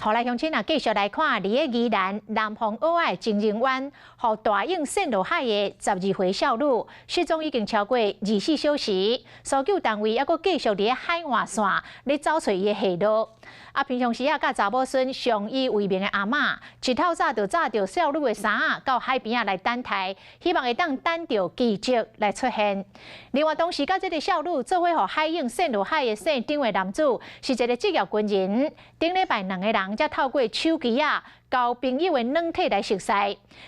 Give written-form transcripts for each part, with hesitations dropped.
好來，鄉親啊，繼續來看，佇个宜蘭南方澳仔情人灣，予大湧陷落海的12歲少女失蹤已經超過24小時，搜救單位猶閣繼續佇个海岸線咧找揣伊的下落。啊，平常時啊，佮查某孫相依為命的阿嬤，一透早就紮著少女的衫仔，到海邊仔來等待，希望會當等著奇蹟來出現。另外，當時佮這个少女做伙予海湧陷落海的姓張的男子，是一个職業軍人。頂禮拜兩个人才透過手機仔交朋友的軟體來熟似。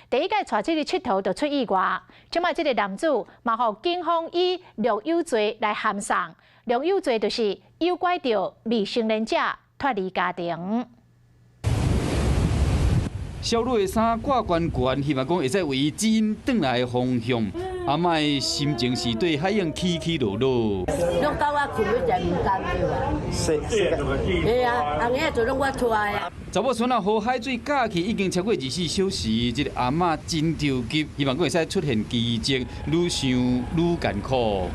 第一擺𤆬出去𨑨迌就出意外，這擺這个男子嘛予警方以虐幼罪來函送。虐幼罪就是誘拐著未成年者脫離家庭。少女的衫掛懸懸，希望講會使為伊指引轉來的方向。阿嬤的心情是對海湧起起落落。攏到我睏欲才毋甘對無？是是。嘿啊，翁仔就攏我帶啊。查某孫仔予海水咬去，已經超過24小時。這个阿嬤真著急，希望講會使出現奇蹟，愈想愈艱苦。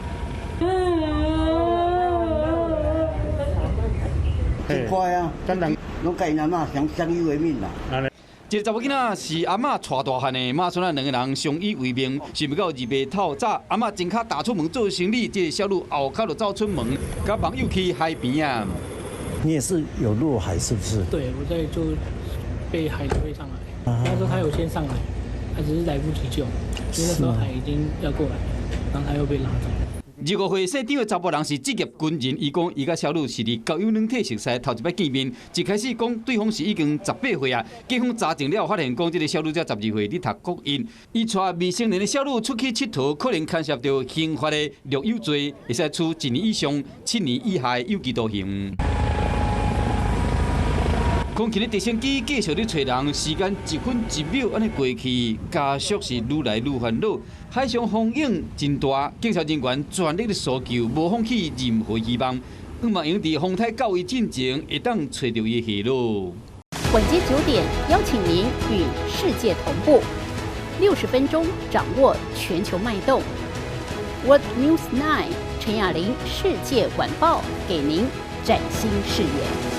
真快啊！真人攏佮𪜶阿嬤相依為命啦。這个查某囡仔是阿嬤帶大漢的，媽孫仔兩个人相依為命。想袂到2日透早，阿嬤前跤踏出門做生理，這个少女後跤就走出門，佮網友去海邊啊。你也是有落海是不是？對，我在就被海推上來。那時候他有先上來，他只是來不及救，因為那時候海已經要過來，然後他又被拉走。25歲姓張的查埔人是職業軍人，伊講伊佮小女是佇交友軟體熟似，頭一擺見面，一開始講對方是已經十八歲啊，警方查證了後發現講這个少女才十二歲，佇讀國一，伊帶未成年的少女出去𨑨迌，可能牽涉著刑法的虐幼罪，會使處一年以上7年以下的有期徒刑。空勤的直升機繼續咧揣人，時間一分一秒按呢過去，家屬是愈來愈煩惱。海上風湧真大，警察人員全力咧搜救，無放棄任何希望。向望𪜶佇風颱到位進前，會當揣著伊的下落。晚間9點，邀請您與世界同步，60分鐘掌握全球脈動。World News 9 陳雅玲世界晚報，給您嶄新視野。